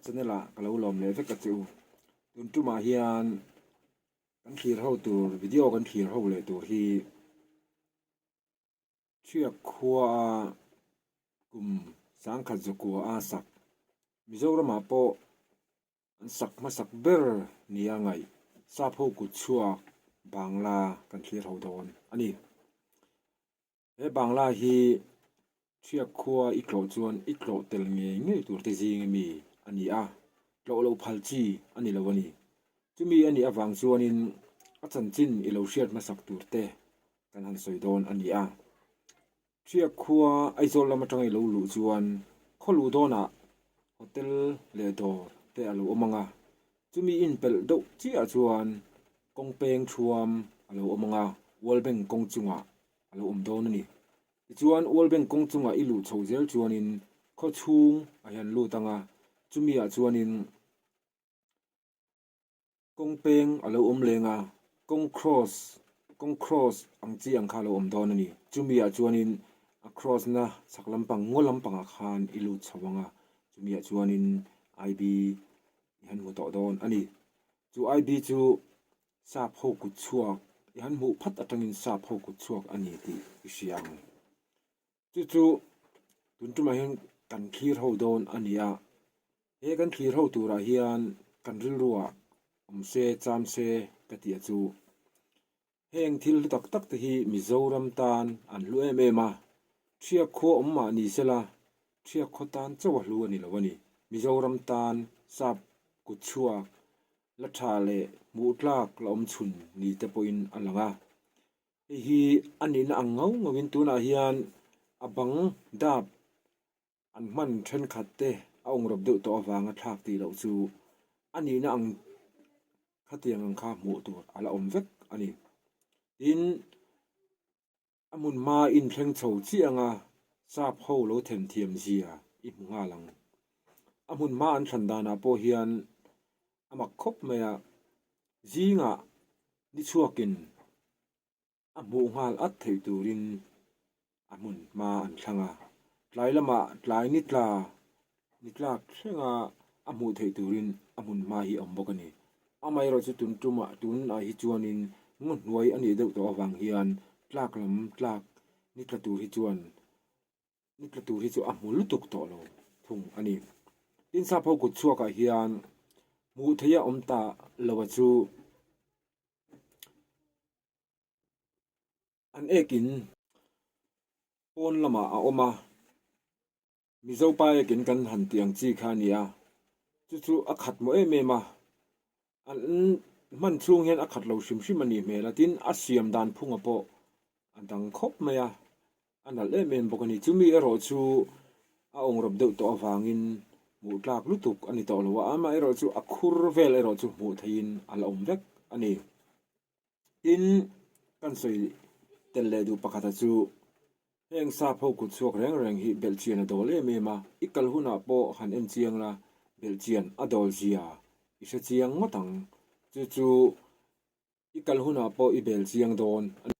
channel ah ka lo lawm leh vek a che u. Tun tumah hian kan thlir ho tur video kan thlir ho leh tur hi Thiak khua a kum sangkhat zakua a sak Mizoramah pawh an sak hmasak ber nia ngaih sap ho kut chhuak Bangla kan thlir ho dawn a ni. He Bangla hi Thiak khua i tlawh chuan i tlawh tel ngei ngei tur te zing ami a ni a, tlawh loh phal chi a ni lo a ni. Chumi a nih avang chuanin a chanchin i lo hriat hmasak tur te kan han sawi dawn a ni a. Thiak khua Aizawl lam atanga i lo luh chuan khaw luh dawnah hotel leh dawr te a lo awm ang a, chumi inpelh deuh chiah chuan kawng peng thuam a lo awm ang a, World Bank kawng chungah a lo awm dawn a ni. Tichuan World Bank kawng chungah i luh chho zel chuanin khaw chhung a hian lut ang a, chumi ah chuanin Kawng peng a lo awm leng a, kawng cross, kawng cross ang chi ang kha a lo awm dawn a ni. Chumi ah chuanin a cross na chhak lampang ngaw lampangah khan i lut chho ang a, chumi ah chuanin IB i han hmu tawh dawn a ni. Chu IB chu sap ho kut chhuak i han hmuh phat atangin sap ho kut chhuak a ni tih i hria ang. Chu chu tun tumah hian kan thlir ho dawn a ni a, he kan thlir ho turah hian kan rilruah awm se cham se ka tih a chu. Heng thil hlu tak tak te hi Mizoram tan an hlu em em a, Thiak khua awm mah ni sela Thiak khaw tan chauh a hlu a ni lo a ni. Mizoram tan sap kut chhuak la tha leh hmuh tlak la awm chhun ni te pawhin a lang a. Hei hi a nihna ang ngau ngauin tunah hian a bang dap an hman thenkhat te a awngrawp deuh tawh avanga thlak tih loh chu a nihna ang khatiang ang kha hmuh tur a la awm vek a ni. Tin, a hmun hma inthleng chho chiah anga sap ho lo themthiam zia i hmu nghal ang. A hmun hma an thlan danah pawh hian a mak khawp mai a, zingah ni chhuakin a hmuh nghal at theih turin a hmun hma an thlang a, tlai lamah tlai ni tla ni tlak thlenga a hmuh theih turin a hmun hma hi a awm bawk a ni. Amaherawh chu tun tumah tunah hi chuanin ngaw hnuai a nih deuh tawh avang hian tlak lam tlak ni tla tur hi chuan Ni tla tur hi chu a hmu lutuk tawh lo thung a ni. Tin sap ho kut chhuakah hian hmuh theih a awm ta lo a chu an ekin pawn lamah a awm a, Mizo pa ekin kan han tih ang chi kha a ni a, chu chu a khat maw em em a, an hman chhung hian a khat lo hrim hrim a nih hmel a, tin a siam dan phunga pawh a dang khawp mai a. A nalh em em bawk a ni. Chumi erawh chu a awngrawp deuh tawh avangin hmuh tlak lutuk a ni tawh lo a, amaherawh chu a khur vel erawh chu hmuh theihin a la awm vek a ni. Tin, kan sawi tel leh duh pakhata chu heng sap ho kut chhuak reng reng hi belhchian a dawl em em a, i kal hunah pawh han en chiang la, belhchian a dawl zia i hre chiang ngawt ang. Chu chu I kal hunah pawh i bel chiang dawn a ni.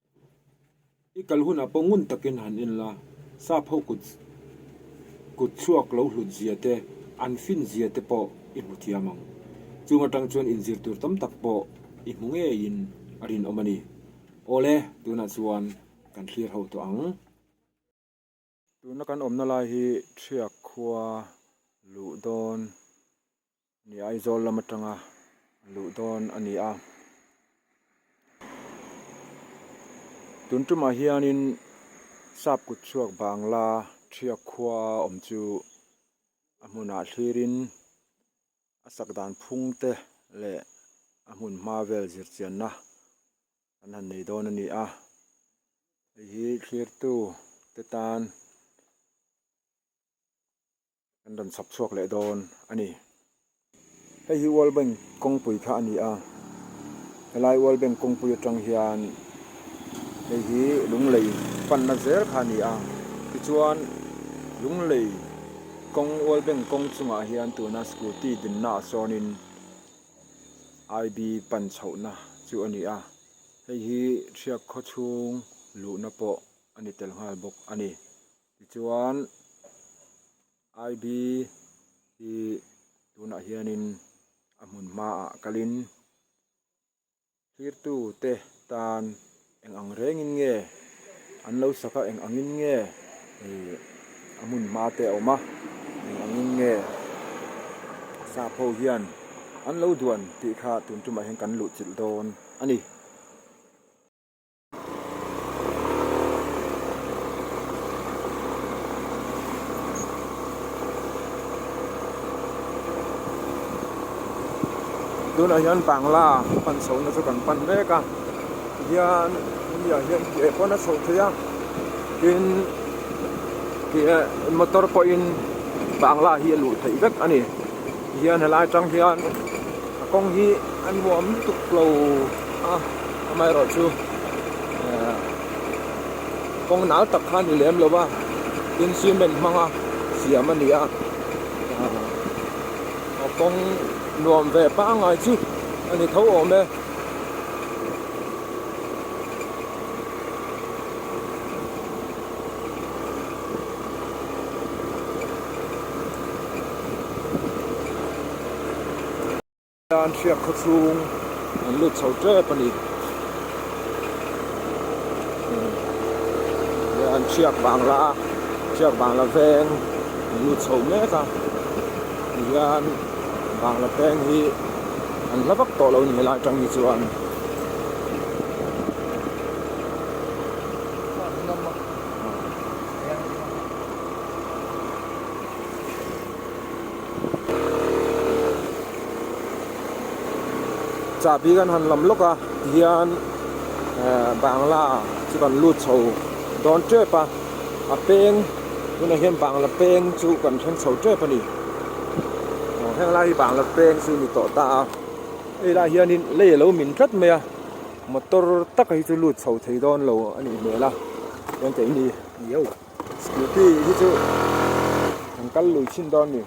I kal hunah pawh ngun takin han en la, sap ho kut kut chhuak lo hlut zia te, an fin zia te pawh i hmu thiam ang. Chung atang chuan inzir tur tam tak pawh i hmu ngeiin a rinawm a ni. Awle, tunah chuan kan thlir ho tawh ang. Tuna kan awmna lai hi Thiak khua luh dawn a ni a, Aizawl lam atanga luh dawn a ni a. Tun tumah hianin sap kut chhuak Bangla Thiak khua awm chu a hmunah thlirin a sak dan phung te leh a hmun hma vel zirchianna an han nei dawn a ni a hei hi thlirtu te tan kan rawn chhawp chhuak leh dawn a ni hei hi world bank kawngpui kha a ni a helai world bank kawngpui atang hian hei hi lunglei panna zel kha a ni a tichuan lunglei kawng world bank kawng chungah hian tuna scooty dinna ah sawnin. IB pan chhohna chu a ni a, hei hi Hriak khaw chhung luhna pawh a ni tel nghal bawk a ni. Tichuan IB hi tunah hian. hianin a hmun hmaah kalin Thirtute tan eng ang rengin nge an lo sak a, eng angin nge ih a hmun hma te a awm a, eng angin nge sap ho hian an lo duan tih kha tun tumah hian kan luh chilh dawn a ni. Tunah hian Bangla pan chhohna chu kan pan mek a tihian hemi ah hian ke pawn a chhoh theih a tin ke motor pawhin Bangla hi a luh theih vek a ni tihian helai atang hian a kawng hi a nuam lutuk lo a. Amaherawhchu kawng nal tak kha a ni lem lo va, tin cement hmanga siam a ni a, a kawng nuam ve pangngai chu a ni tho awm e. An hriak khaw chhung an lut chho tep a ni. An hriak bangla hriak bangla veng an lut chho mek a tihian bangla peng hi an hla vak tawh lo a ni helai atang hi chuan. Chahbi kan han lam lawk a tihian eh bangla chu kan lut chho dawn tep a a peng tunah hian bangla peng chu kan thleng chho tep a ni aw heng lai hi bangla peng chu ni tawh ta a hei lai hianin lei alo min tlat mai a motor taka hi chu lut chho thei dawn lo a nih hmel a chuan keini Scooty hi chu an kal lui thin dawn ni.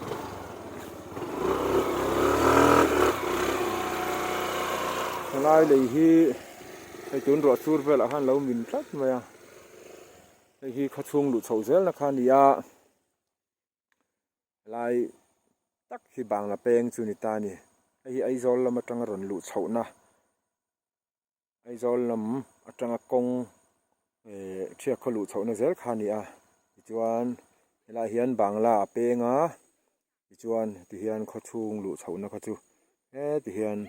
Helai lei hi hei tun ruah sur velah khan lo min tlat mai a. Hei hi khawchhung luh chhoh zel na kha a ni a. Helai tak hi Bangla peng chu ni ta a ni. Hei hi Aizawl lam atanga rawn luh chhohna. Aizawl lam atanga kawng eh thiak khaw luh chhohna zel kha a ni a tichuan helaiah hian bangla a peng a tichuan tihian khawchhung luh chhohna kha chu heti hian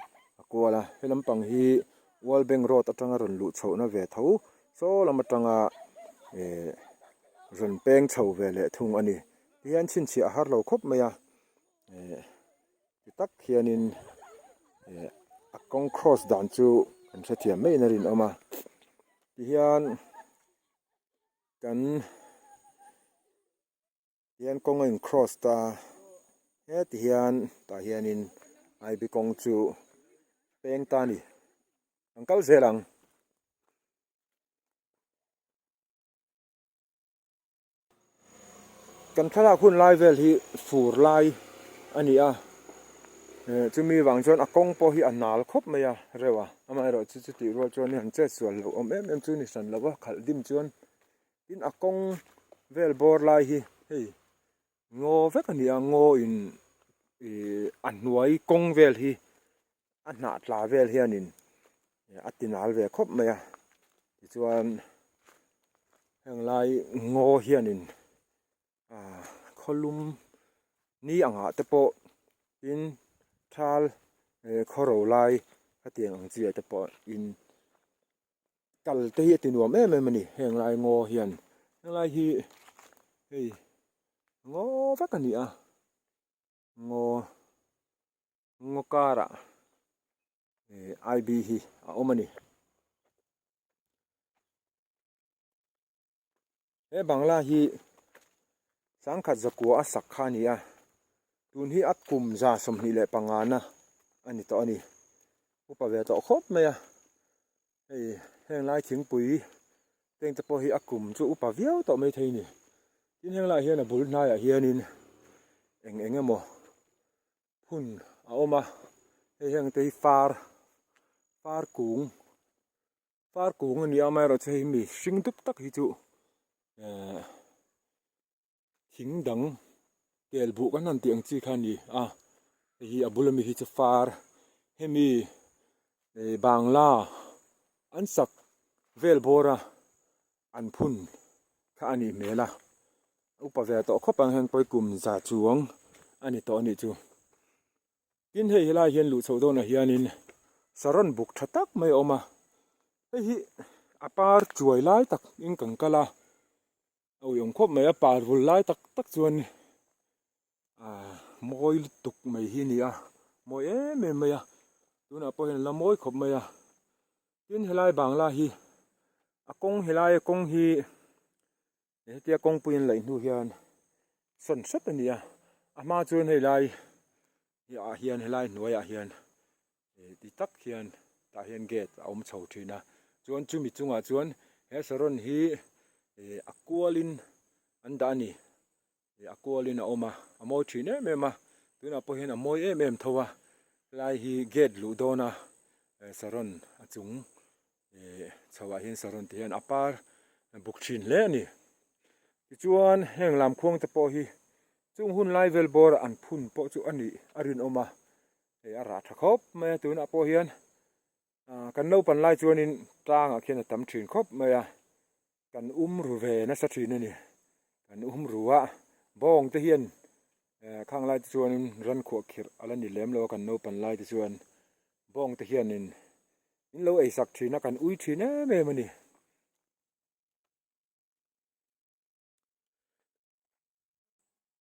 a kual a he lampang hi world bank road atanga rawn luh chhohna ve tho saw lam atanga eh rawn peng chho ve leh thung a ni tihian chhinchhiah a har lo khawp mai a eh. Ti tak hianin eh a kawng cross dan chu kan hrethiam maiin a rinawm a tihian kan tihian kawng a in cross ta heti hian tah hianin I_B kawng chu peng ta a ni an kal zel ang. Kan thlalak hun lai vel hi fur lai a ni a, chumi vang chuan a kawng pawh hi a nal khawp mai a reuh a, amaherawh chu chutih rual chuan han chet sual loh awm em em chu ni hran lo a khalh dim chuan tin a kawng vel bawr lai hi hei ngaw vek a ni a, ngaw in ih a hnuai kawng vel hi a hnah tla vel hianin a ti nal ve khawp mai a tichuan heng lai ngaw hianin ah khawlum ni angah te pawh tin thal eh khawro lai hetiang ang chi ah te pawh in kal te hi a ti nuam em em a ni heng lai ngaw hian heng lai hi hei ngaw vek a ni a ngaw. Ngaw karah eh I_B hi a awm a ni. He bangla hi sangkhat zakua a sak kha a ni a, tun hi a kum 25 na a ni tawh a ni. Upa ve tawh khawp mai a, hei heng lai thingpui teng te pawh hi a kum chu upa viau tawh maithei a ni. Tin heng laiah hian a bul hnaiah hianin eng eng emaw. Hun a awm a, hei heng te hi far far kung far kung a ni a amaherawhchu hei mi hring dup tak hi chu ehh thing dang tel buh kan han tih ang chi kha a ni a. Hei hi a bul ami hi chu far hemi eh bangla an sak vel bawr a an phun kha a nih hmel a upa ve tawh khawp ang hian pawi kum za chuang a ni tawh a nih chu. Tin hei helai hian luh chhoh dawnah hianin saron buk tha tak mai a awm a hei hi a par chuai lai tak in kan kal a a uiawm khawp mai a par vul lai tak tak chuan ah mawi lutuk mai hi a ni a mawi em em mai a tunah pawh hian a la mawi khawp mai a tin helai bangla hi a kawng helai a kawng hi hetia kawngpui an laih hnu hian sawn hret a ni a a hma chuan hei lai ah hian helai hnuaiah hian eh ti tak hian tah hian gate a awm chho thin a chuan chumi chungah chuan he saron hi eh a kualin an dah a ni eh a kualin a awm a a mawi thin em em a tunah pawh hian a mawi em em tho a helai hi gate luh dawn a eh saron a chung eh chho ah hian saron te hian a par buk thin hle a ni tichuan heng lam khuang te pawh hi chung hun lai vel bawr ah an phun pawh chu a nih a rinawm a hei a rah tha khawp mai a tunah pawh hian ah kan naupan lai chuanin tlangah khian a tam thin khawp mai a kan um ru ve nasa thin a ni kan um ru a bawng te hian eh khang lai te chuanin ran khuah khirh a la ni lem lo a kan naupan lai te chuan bawng te hianin in lo ei sak thin a kan ui thin em em a ni.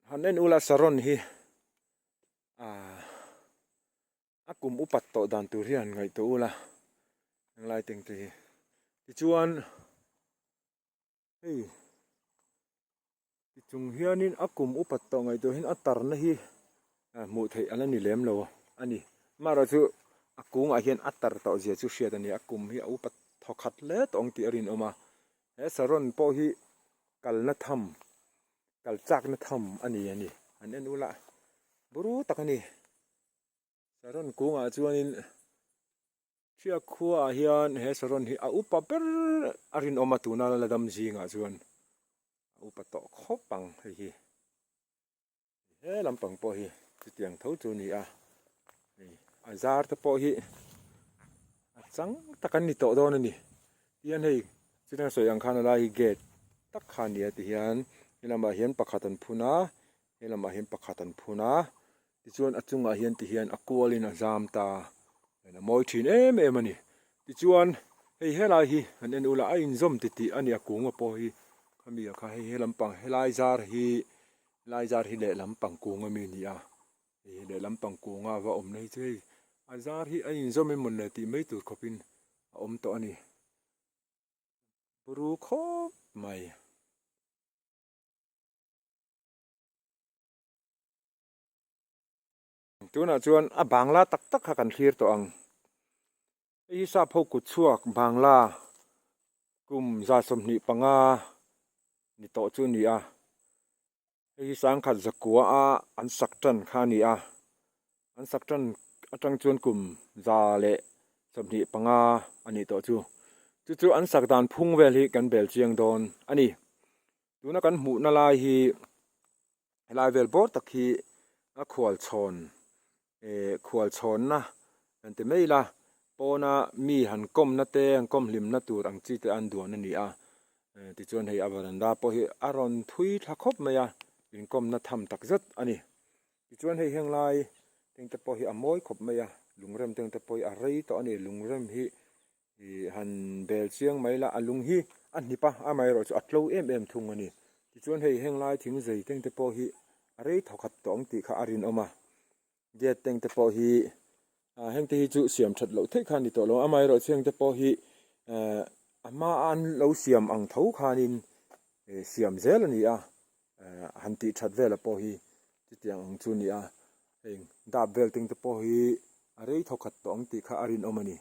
Han en ula saron hi ah a kum upat tawh dan tur hi han ngaihtuah ula englai teng te hi tichuan hei tichung hianin a kum upat tawh ngaihtuah hian a tarna hi hmuh theih a la ni lem lo a ni amaherawhchu a kungah hian a tar tawh zia chu hriat a ni a kum hi a upat thawkhat hle tawh ang tih a rinawm a he saron pawh hi kalna tham kal chakna tham a ni a ni an en ula buru tak a ni saron kungah chuanin Hriak khuaah hian he saron hi a upa ber a rinawm a tuna la dam zingah chuan a upa tawh khawp ang hei hi he lampang pawh hi chutiang tho chu a ni a hei a zar te pawh hi a chang tak an ni tawh dawn a ni tihian hei chutiang sawi ang khan a lai hi gate tak kha a ni a tihian helamah hian pakhat an phun a helamah hian pakhat an phun a tichuan a chungah hian tihian a kualin a zam ta a mawi thin em em a ni tichuan hei helai hi han en ula a inzawm titih a ni a kunga pawh hi khami ah kha hei he lampang helai zar hi helai zar hi lehlam pang kung ami a ni a hei lehlam pang kunga va awmna hi chu hei a zar hi a inzawm emaw le tih mai tur khawpin a awm tawh a ni buru khawp mai. Tunah chuan a bangla tak tak kha kan thlir tawh ang. Hei hi sap ho kut chhuak bangla kum 25 ni tawh chu a ni a. Hei hi sangkhat zakua a an sak tan kha a ni a. An sak tan atang chuan kum 125 a nih tawh chu. Chu chu an sak dan phung vel hi kan bel chiang dawn a ni. Tuna kan hmuhna lai hi helai vel bawr tak hi a khual chhawn eh khual chhawnna kan ti mai ila pawna mi han kawmna te han kawm hlimna tur ang chi te an duan a ni a eh tichuan hei a varanda pawh hi a rawn thui thla khawp mai a inkawmna tham tak zet a ni tichuan hei heng lai teng te pawh hi a mawi khawp mai a lungrem teng te pawh hi a rei tawh a ni lungrem hi Ih han bel chiang mai la a lung hi a hnip a amaherawh chu a tlo em em thung a ni tichuan hei heng lai thing zei teng te pawh hi a rei thawkhat tawh ang tih kha a rinawm a gate teng te pawh hi ah heng te hi chu siam that loh theih kha a ni tawh lo amaherawh chu heng te pawh hi eh a hma a an lo siam ang tho khanin eh siam zel a ni a eh han tih that vel a pawh hi chutiang ang chu a ni a heng dap vel teng te pawh hi a rei thawkhat tawh ang tih kha a rinawm a ni.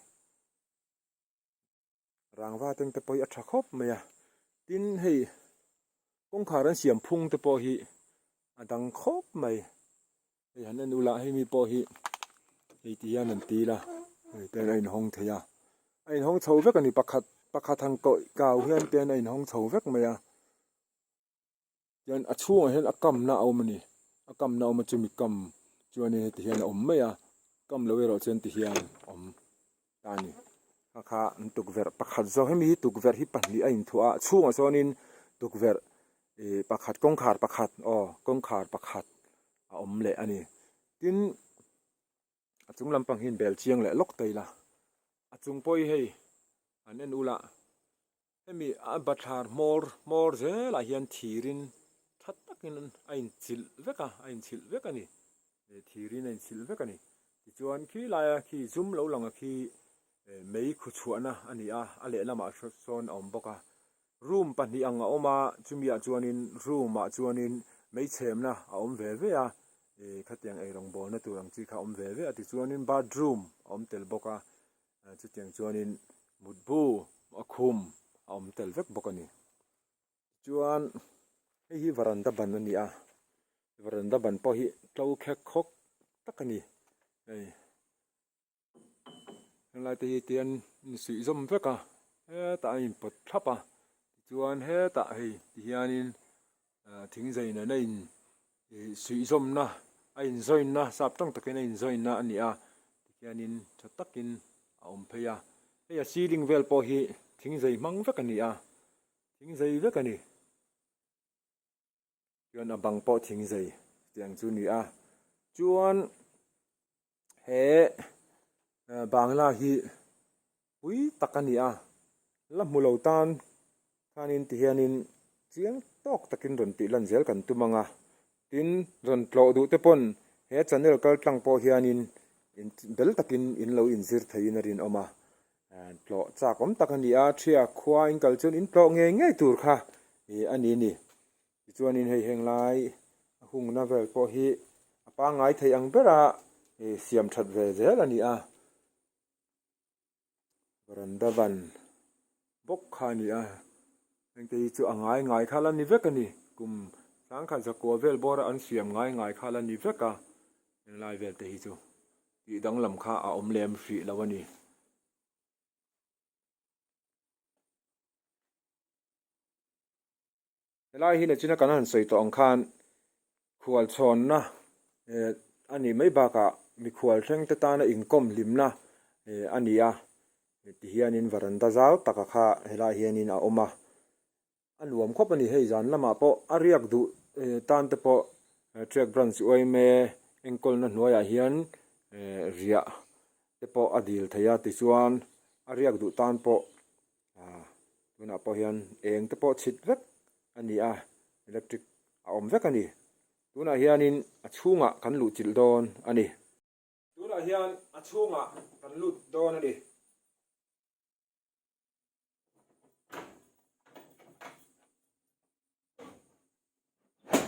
Rangva teng te pawh hi a tha khawp mai a tin hei kawngkhar an siam phung te pawh hi a dang khawp mai hei han en ula hei mi pawh hi hei ti hian an til a hei te hian a inhawng thei a a inhawng chho vek a ni pakhat pakhat han kawih kau hian te hian a inhawng chho vek mai a. Tichuan a chhungah hian a kamna a awm a ni a kamna a awm a chumi kam Chuanin heti hian a awm mai a, kam lo erawh chuan ti hian awm ta a ni. Kha kha an tukverh pakhat zawk hemi hi tukverh hi pahnih a inthuah a, chhungah sawnin tukverh ih pakhat kawngkhar pakhat aw kawngkhar pakhat a awm leh a ni. Tin, a chung lampang hi bel chiang leh lawk ta ila, a chung pawh hi hei an en ula hemi a bathlar hmawr hmawr zelah hian thirin tha takin a inchilh vek a a inchilh vek a ni thirin a inchilh vek a ni tichuan khi laia khi zum lo lang a khi mei khu chhuahna a ni a a lehlamah sawn a awm bawk a room pahnih ang a awm a chumi ah chuanin room ah chuanin mei chhemna a awm ve ve a khatiang eirawng bawlna tur ang chi kha a awm ve ve a tichuanin bathroom a awm tel bawk a. Chutiang chuanin mutbu a khum a awm tel vek bawk a ni. Tichuan hei hi varanda ban a ni a, varanda ban pawh hi tlo khek khawk tak a ni hei. Helai te hi tian insuih zawm vek a, hetah a inpawt thlap a, tichuan hetah hei tihianin thingzai nena in ih suih zawmna a in join na sap tawng takin a in join na a ni a tikhianin tha takin a awm phei a hei a ceiling vel pawh hi thingzai hmang vek a ni a thingzai vek a ni chuan a bang pawh thingzai tiang chu a ni a chuan he bangla hi pui tak a ni a la hmu lo tan khanin tihianin chiang tawk takin rawn tih lan zel kan tum ang a tin rawn tlawh duh te pawn he channel kal tlang pawh hianin bel takin in lo inzir theiin a rinawm a tlawh chak awm tak a ni a ṭhia khua in kal chuan in tlawh ngei ngei tur kha a ni a ni tichuanin hei heng lai a hungna vel pawh hi a pangngai thei ang bera siam that ve zel a ni a. Varanda ban bawk kha a ni a, hengte hi chu a ngai ngai kha la ni vek a ni, kum sangkhat zakua vel bawra an siam ngai ngai kha la ni vek a, henglai vel te hi chu tih danglam kha a awm lem hrih lo a ni. Helai hi nachina kan han sawi tawh ang khan khual chhawnna eh a nih mai bakah mikhual thleng te tana inkawm hlimna eh a ni a tihianin varanda zau taka kha helai hianin a awm a a nuam khawp a ni hei zan lamah pawh a riak duh eh tan te pawh Trek Branch yma enkawlna hnuaiah hian eh riah te pawh a dil thei a tichuan a riak duh tan pawh ah tunah pawh hian eng te pawh chhit vek a ni a electric a awm vek a ni tunah hianin a chhungah kan luh chilh dawn a ni. Tunah hian a chhungah kan lut dawn a ni.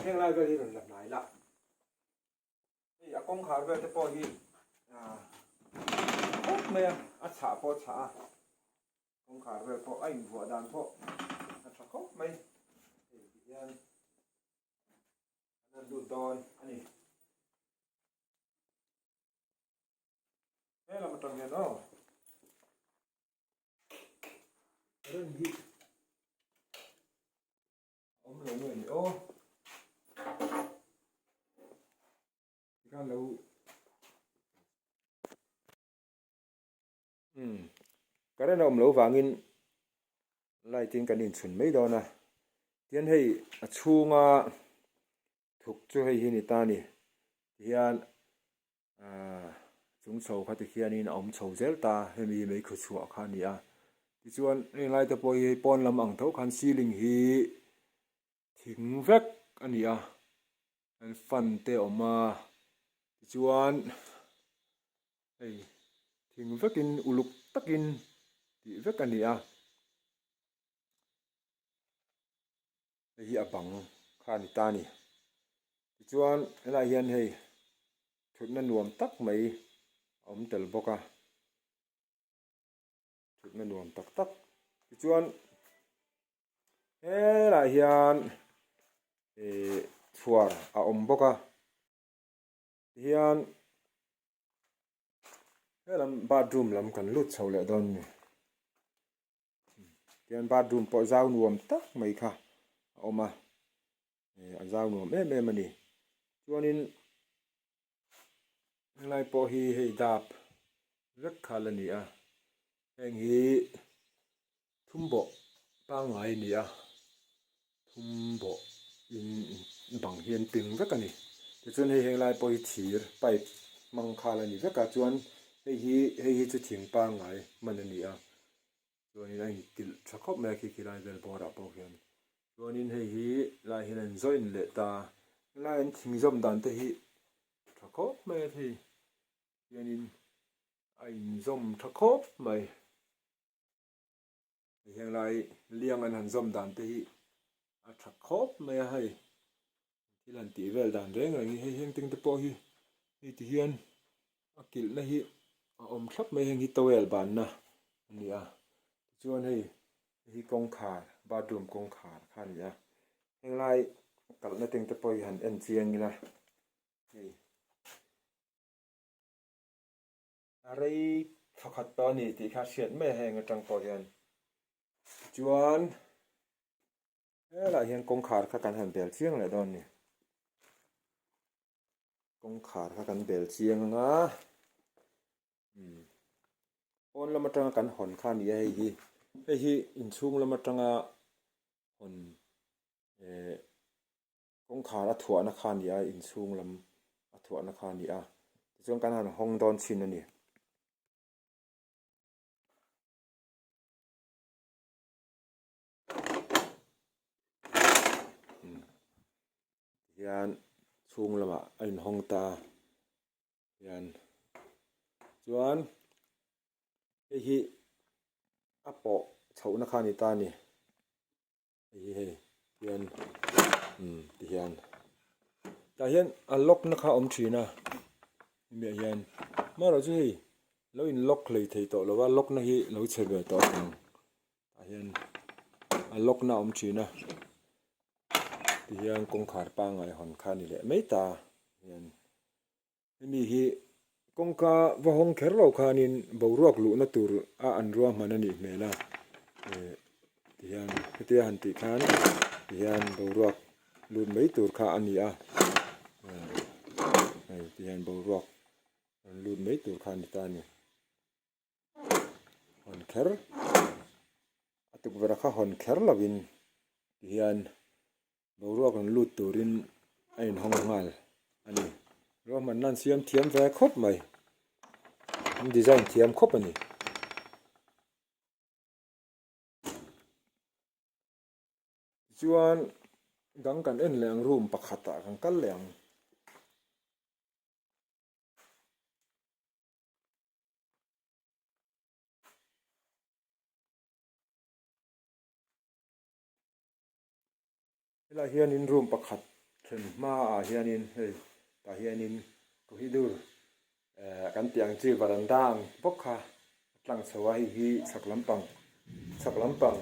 Heng lai vel hi rawn la hnai la. Hei a kawngkhar vel te pawh hi ah khawp mai a a chhah pawh a chhah a kawngkhar vel pawh a invuah dan pawh a tha khawp mai hei ti hian an lut dawn a ni he lam atang hian aw rem hi awm lo nge ni aw tikhan lo um current a awm lo vangin light in kan inchhun mai dawn a tian hei a chhunga thuk chu hei hi ni ta ni tihian Ahh chung chho kha tikhianin a awm chho zel ta hemi hi meikhu chhuah kha a ni a tichuan heng lai te pawh hi pawn lam ang tho khan ceiling hi thing vek a ni a fan te a awm a tichuan hei thing vekin uluk takin tih vek a ni a. Hei hi a bang kha a ni ta a ni. Tichuan helaiah hian hei thutna nuam tak mai a awm tel bawk a, thutna nuam tak tak. Tichuan helaiah hian ihh chhuar a awm bawk a, tihian helam bathroom lam kan lut chho leh dawn a ni. Tihian bathroom pawh zau nuam tak mai kha a awm a eh a zau nuam em em a ni chuanin Henglai pawh hi hei dap vek khal a ni a, heng hi thum bawh pangngai a ni a, thum bawh in bang hi an ping vek a ni. Tichuan hei henglai pawh hi thir pipe hmang khal a ni vek a, chuan hei hi hei hi chu thing pangngai hman a ni a. Chuanin a intilh tha khawp mai a khi khi lai vel bawrah pawh khian. Chuanin hei hi lai hian an join leh ta. Helai an thing zawm dan te hi tha khawp mai a thei. Hianin a inzawm tha khawp mai. Hei henglai liang an han zawm dan te hi a tha khawp mai a hei. Thil han tih vel dan reng reng hi hei heng teng te pawh hi hei ti hian a kilhna hi a awm thlap mai heng hi towel banna a ni a tichuan hei hei hi kawngkhar bathroom kawngkhar kha a ni a henglai kalhna teng te pawh hi han en chiang ila hei a rei thawkhat tawh a ni tih kha a hriat mai a heng atang pawh hian tichuan. Helaiah hian kawngkhar kha kan han bel chiang leh dawn a ni. Kawngkhar kha kan bel chiang ang a. Umm pawn lam atanga kan hawn kha a ni a hei hi. Hei hi inchhung lam atanga hawn eh kawngkhar a thuahna kha a ni a inchhung lam a thuahna kha a ni a. Tichuan kan han hawng dawn chhin a ni. Hian chhung lamah a inhawng ta hian chuan hei hi a pawh chhohna kha a ni ta a ni hei hi hei hian umm tihian tah hian a lock na kha a awm thin a hemiah hian amaherawhchu hei lo in lock hlei thei tawh lo va lock na hi lo chhe ve tawh a ang. Tah hian a lock na a awm thin a tihian kawngkhar pangngai hawn kha a ni leh mai ta hian hemi hi kawngka va hawng kher lo khanin boruak luhna tur a an ruahman a nih hmel a eh tihian hetia han tih khan tihian boruak lut mai tur kha a ni a hei tihian boruak rawn lut mai tur kha a ni ta a ni. Hawn kher a tukverh kha hawn kher lovin tihian boruak rawn lut turin a inhawng nghal a ni. Ruahmanna an siam thiam ve khawp mai an design thiam khawp a ni. Tichuan dang kan en leh ang room pakhatah kan kal leh ang. Helaiah hianin room pakhat thlen hmaah hianin hei tah hianin corridor eh kan tih ang chi varanda ang bawk kha a tlang chho a hei hi chhak lampang chhak lampang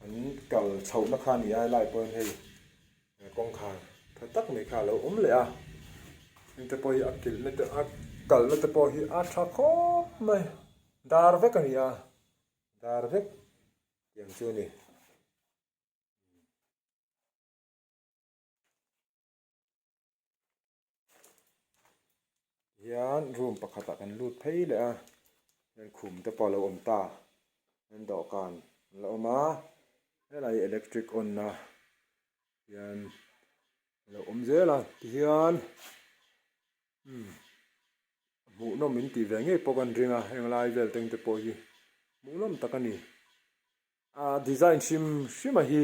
an kal chhohna kha a ni a helaiah pawhin hei kawngkhar tha tak mai kha a lo awm leh a heng te pawh hi a kilhna te a kalna te pawh hi a tha khawp mai dar vek a ni a dar vek tiang chu a ni. Hian room pakhatah kan lut phei leh a hian khum te pawh a lo awm ta hian dawhkan a lo awm a helai hi electric on na hian a lo awm zel a tihian umm hmuhnawm in tih ve ngei pawh kan ring a heng lai vel teng te pawh hi hmuhnawm tak a ni. A design hrim hrim a hi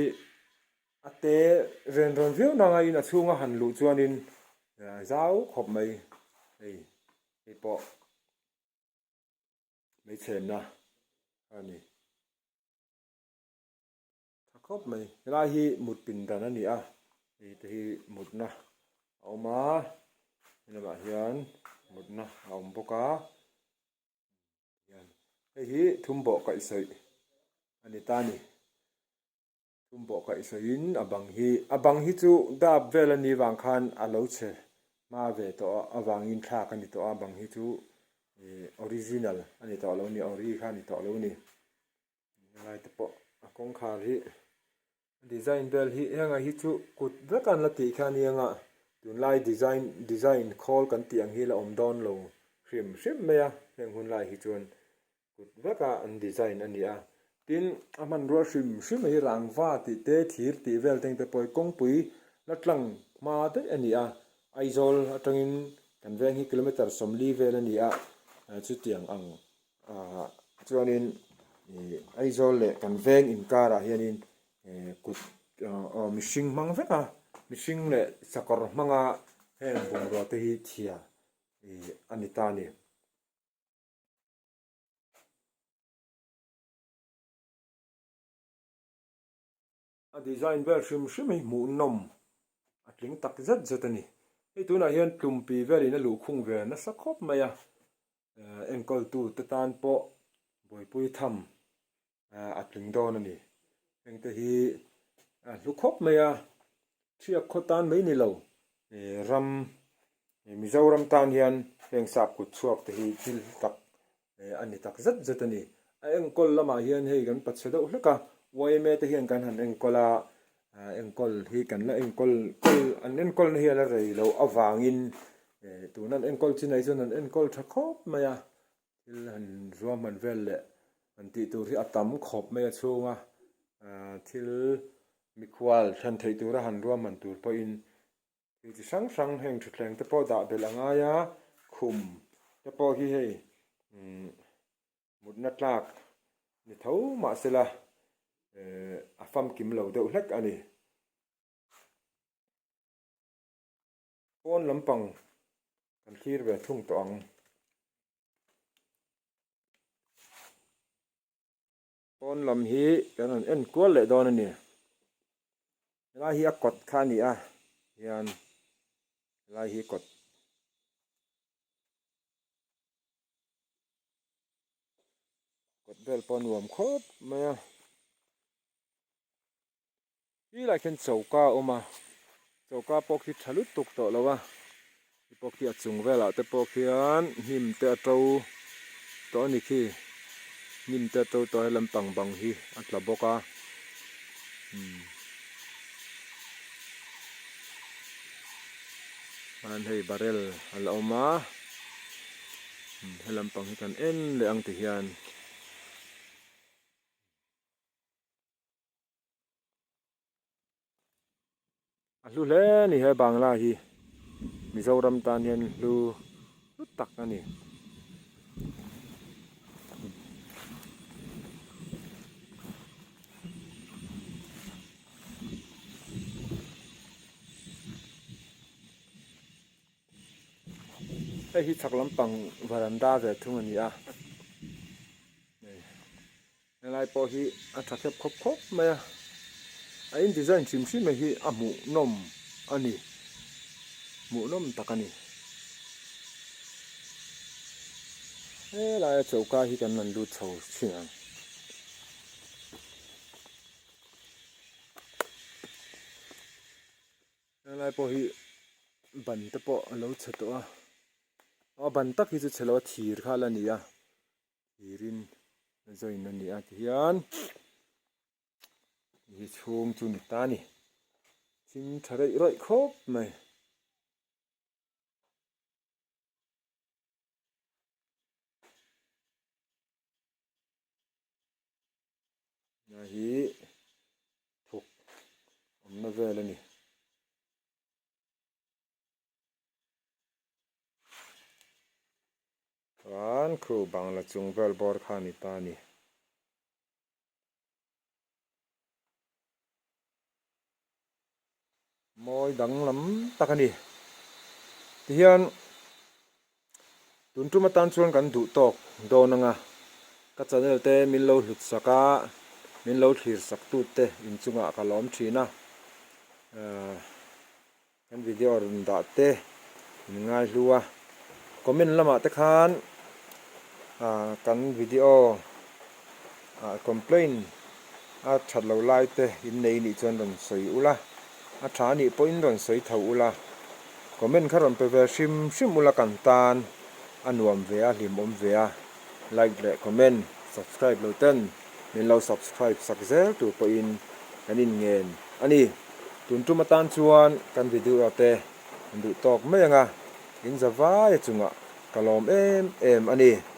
a te ren rawn viau nanga in a chhunga han luh chuanin a zau khawp mai hei hei pawh hmeichhenna a ni tha khawp mai helai hi mut pindan a ni a hei te hi mutna a awm a helamah hian mutna a awm bawk a. Hei hi thum bawh kaihsawih a ni ta a ni. Thum bawh kaihsawihin a bang hi a bang hi chu dap vel a nih vang khan a lo chhe hma ve tawh a avangin thlak a ni tawh a bang hi chu ih original a ni tawh lo a ni ori kha a ni tawh lo a ni. Helai te pawh a kawngkhar hi design vel hi heng ah hi chu kut vek an la tih kha a ni ang a. Tunlai design design khawl kan tih ang hi la awm dawn lo hrim hrim mai a, heng hun lai hi chuan kut veka an design a ni a. Tin, a hmanrua hrim hrim hi rangva tih te, thir tih vel te te pawh hi kawngpui la tlang hma daih a ni a. Aizawl atangin kan veng hi kilometre 40 vel a ni a, chutiang ang chuanin ih Aizawl leh kan veng inkarah hianin kut aw mihring hmang vek a, mihring leh sakawr hmanga heng bungrua te hi thia ih a ni ta a ni. A design vel hrim hrim hi hmuhnawm a tling tak zet zet a ni. Hei tunah hian tlumpi velin a luhkhung ve nasa khawp mai a, enkawltu te tan pawh buaipui tham a tling dawn a ni. Hengte hi a hlu khawp mai a, thiak khaw tan mai ni lo ram Mizoram tan hian heng sap kut chhuak te hi thil tak a ni tak zet zet a ni. A enkawl lamah hian hei kan pachhe deuh hlek a, yma te hian kan han enkawl a, enkawl hi kan la enkawl kawl an enkawlna hi a la rei loh avangin tuna an enkawl chinai chuan an enkawl tha khawp mai a, thil han ruahman vel leh han tih tur hi a tam khawp mai a chhunga thil mikhual thlen theih tura han ruahman tur pawhin Thil chi hrang hrang heng thutthleng te pawh dah belh a ngai a, khum te pawh hi hei umm mutna tlak ni tho mahsela ehh a famkim lo deuh hlek a ni. Pawn lampang kan thlir ve thung tawh ang. Pawn lam hi kan rawn en kual leh dawn a ni. Helai hi a kawt kha a ni a, hian helai hi kawt. Kawt vel pawh a nuam khawp mai a. Tilai khian choka a awm a, choka pawh khi tha lutuk tawh lo a, khi pawh khi a chung velah te pawh khian hnim te a to tawh a ni khi, hnim te a to tawh a helam pang bang hi a tla bawk a umm chuan hei barrel a la awm a helam pang hi kan en leh ang ti hian. A hlu hle a ni he Bangla hi Mizoram tan hian hlu hlu tak a ni. Hei hi chhak lampang varanda ve thung a ni a. Helai pawh hi a tha thlep khawp khawp mai a, a in design hrim hrim hi a hmuhnawm a ni, hmuhnawm tak a ni. Helaia choka hi kan rawn lut chho thin ang. Helai pawh hi ban te pawh a lo chhe tawh a, a ban tak hi chu chhe lo a thir kha a la ni a. Thirin join a ni a tihian hi chhung chu ni ta a ni thim tha reih rawih khawp mai. Hi thuk awmna vel a ni. Chuan khu bangla chung vel bawr kha a ni ta a ni. Mawi danglam tak a ni. Tihian tun tum atan chuan kan duh tawk dawn anga ka channel te min lo hlut sak a, min lo thlir sak tute inchungah ka lawm thin a. Kan video rawn dah te min ngai hlu a, comment lamah te khan kan video ah complaint a that lo lai te in nei nih chuan rawn sawi ula, a tha anih pawhin rawn sawi tho ula, comment kha rawn pe ve hrim hrim ula kan tan a nuam ve a hlimawm ve a, like leh comment subscribe lo ten min lo subscribe sak zel tur pawhin kan inngen a ni. Tun tum atan chuan kan video te Duh tawk mai anga in za vai a chungah ka lawm em em a ni.